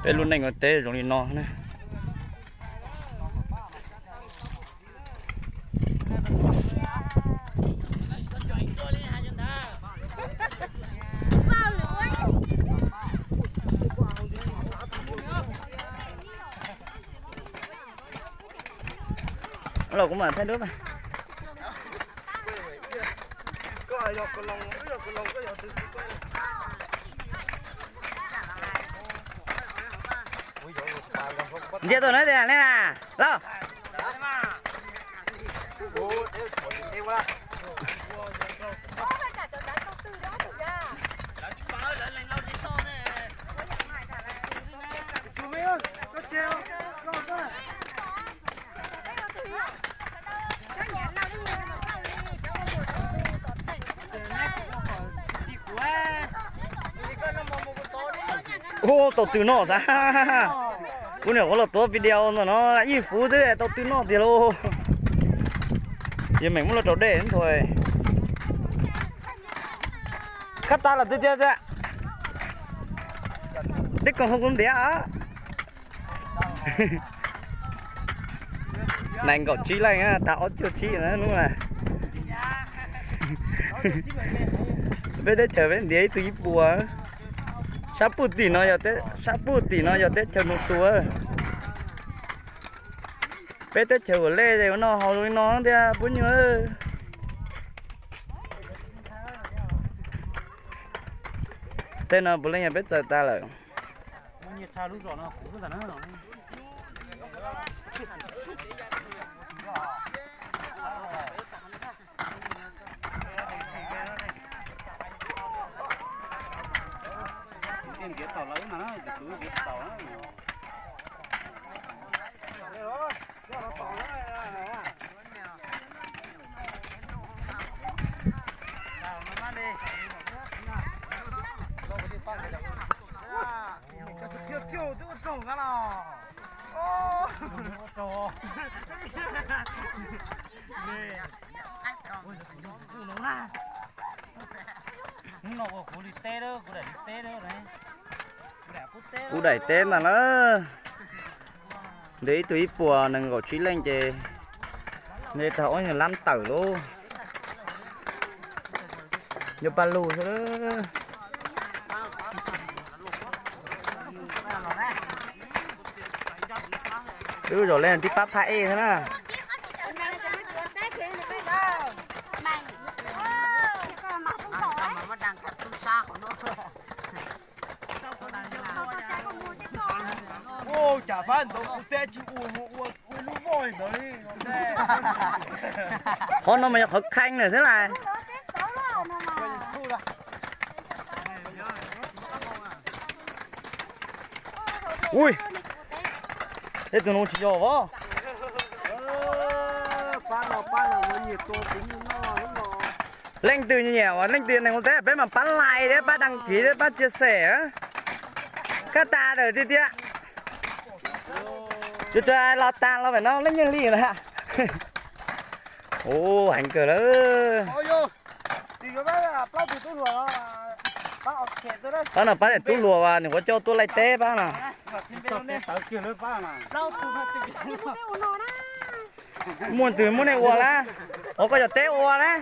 Peb lub neej ua teb zoo li no na. Los kuv mam thaij duab. Ntsia tus no tias ne na, Lauj. Ua tau twg noj xav. Kuv niam ua los tuav video ntawm no ib fuv twb tau twg noj tiag lauj. Yog meem muab los rau dej nthuav. Kab tas los twg tiag tiag. Teb koog hu kuv ntiav. Nees nkaum tsib leej, tag ob cuaj tsib hnub na. Peb teb chaws peb ntiav ib tug ib puas. Sab puj tim no, sab puj tim no yog teb chaws Nus Tus. Peb teb chaws ua lej es ua noj haus zoo li no thiab puab nyuj. Tej no puav leej yog peb txawj tas lawm. Kuv daim teb ntag na. Ntiav ib tug ib puas nees nkaum tsib leej ces ntiav tag ob nyuag lab tawm lauj. Yuav paj lug xwb. Wb zaum le tib pab phaj ej xwb na. Ua cas pab ntawd kuv teb tsis ua, ua ua lub voj ntawd li. Qhov no mas yog qhov kheej lawm xwb las. Ui, tej tus no tsis yog os. Leej twg nyiam uas leej twg neeg ua teb peb mas pab like thiab pab đăng ký thiab pab chia sẻ. Kab tas lawm tiag tiag. Yuav tsuas los tag los pem no leej yeej li na. Ua heev kawg lawm. Pab no pab daim tub hluas uas nws ua coj tuaj laij teb pab no. Muaj twg muab nej ua lawm? Ua koj cov teb ua lawm.